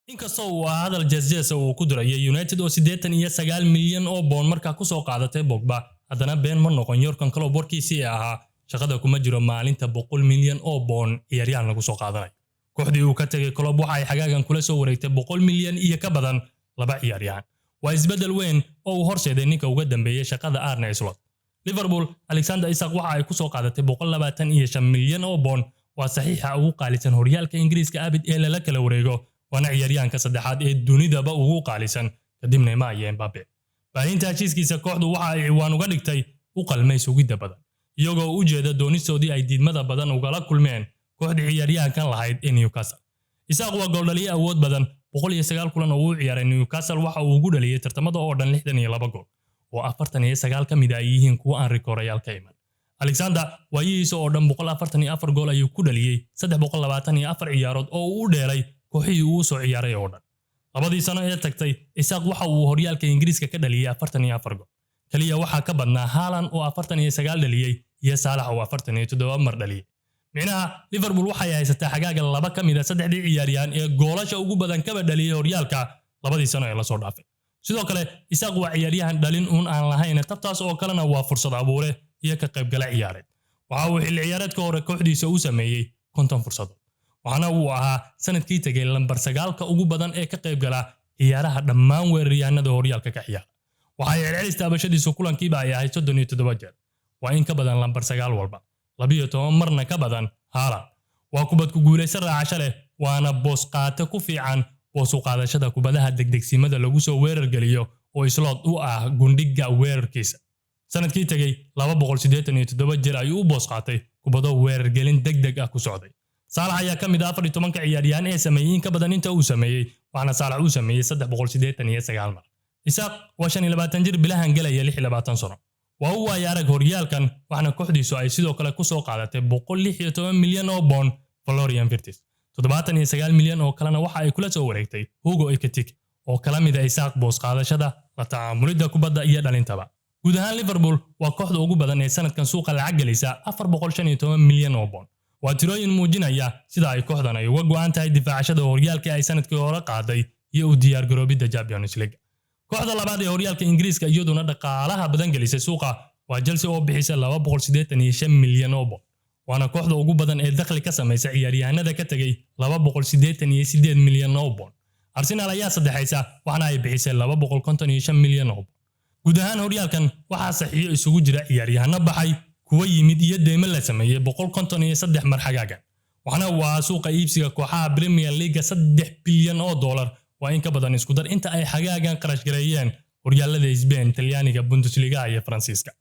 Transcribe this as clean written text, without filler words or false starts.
Inkastoo uu ahaa hadal jeesjeesa uu ku dirayay United oo 89 milyan oo pound markaa kusoo qaadatay Pogba, haddana been ma noqon Jurgen Klopp warkiisii ahaa shaqada kuma jiro maalinta 100 milyan oo pound ciyaaryahan lagu soo qaadanayo. Kooxdii uu ka tegay Klopp waxa ay xagaagan kula soo wareegtay 100 milyan iyo ka badan laba ciyaaryahan. Waa isbeddel weyn oo uu horseeday ninka uga dambeeyey shaqada, Arne Slot. Liverpool Alexander Isak waxa ay kusoo qaadatay 125 milyan oo pound. Waa saxiixa ugu qaalisan horyaalka Ingiriiska abid ee lala kala wareego, waana ciyaaryahanka saddexaad ee dunidaba ugu qaalisan kadib Neymar iyo Mbappe. Baahinta heshiiskiisa kooxdu waxa ay ciwaan uga dhigtay u qalmay sugidda badan, iyagoo u jeeda doonistoodii ay diidmada badan ugala kulmeen kooxdii ciyaaryahankan lahayd ee Newcastle. Isak waa gooldhaliye awood badan. 109 kulan oo uu ciyaaray Newcastle waxa uu ugu dhaliyey tartamada oo dhan 62 gool, oo 49 ka mid ay yihiin kuwo aan rikoorayaal ka iman. Alexander waayihiisa oo dhan 144 gool ayuu ku dhaliyey 324 ciyaarood oo uu u dheelay kooxihii uu soo ciyaaray oo dhan. 2dii sano ee tagtay, Isak waxa uu horyaalka Ingiriiska ka dhaliyey 44 gool. Kaliya waxaa ka badnaa Haaland oo 49 dhaliyey iyo Saalax oo 47 mar dhaliyey. Micnaha, Liverpool waxay haysataa xagaaga laba ka mid a saddexdii ciyaaryahan ee goolasha ugu badan kaba dhaliyey horyaalka 2dii sano ee lasoo dhaafay. Sidoo kale, Isak waa ciyaaryahan dhalin uun aan lahayn, tabtaas oo kalena waa fursad abuure iyo ka qaybgale ciyaareed. Waxa uu xilli ciyaareedka hore kooxdiisa u sameeyey 50 fursadood, waxaana uu ahaa sanadkii tegay lambar sagaalka ugu badan ee ka qaybgala ciyaaraha dhammaan weeraryahanada horyaalka ka ciyaara. Waxay celcelis taabashadiisu kulankiiba ay ahayd 37 jeer. Waa in ka badan lambar sagaal walba, 12 marna ka badan Haaland. Waa kubad ku guulaysan raacasho leh, waana boos qaate ku fiican boos u qaadashada kubadaha degdegsimada lagu soo weerar geliyo oo Slot u ah gundhiga weerarkiisa. Sanadkii tegey 287 jeer ayuu u boos qaatay kubado weerargelin degdeg ah ku socday. Saalax ayaa ka mid ah 14ka ciyaaryahan ee sameeyey in ka badan inta uu sameeyey, waxaana Saalax uu sameeyey 389 mar. Isak waa 25 jir bilahan gelaya 26 sano. Waa u waaya arag horyaalkan, waxaana kooxdiisu ay sidoo kale ku soo qaadatay 116 milyan oo pound Florian Wirtz. 79 milyan oo kalena waxa ay kula soo wareegtay Hugo Ekitike, oo kala mid a Isak boos qaadashada, la tacaamulidda kubadda iyo dhalintaba. Guud ahaan, Liverpool waa kooxda ugu badan ee sanadkan suuqa lacag gelisa, 415 milyan oo pound. Waa tirooyin muujinaya sida ay kooxdan ay uga go'an tahay difaacashada horyaalkii ay sanadkii hore qaaday iyo u diyaargaroobidda Champions League. Kooxda labaad ee horyaalka Ingiriiska iyaduna dhaqaalaha badan gelisay suuqa waa Chelsea oo bixisa 285 milyan oo pound, waana kooxda ugu badan ee dakhli ka samaysa ciyaaryahanada ka tegay, 288 milyan oo pound. Arsenal ayaa saddexaysa, waxaana ay bixisay 255 milyan oo pound. Guud ahaan, horyaalkan waxaa saxiyo isugu jira ciyaaryahano baxay, kuwa yimid iyo deymo la sameeyey 153 mar xagaagan, waxaana waa suuqa iibsiga kooxaha Premier League 3 bilyan oo dollar. Waa in ka badan isku dar inta ay xagaagan qarash gareeyeen horyaalada Spain, Talyaaniga, Bundesliga iyo Faransiiska.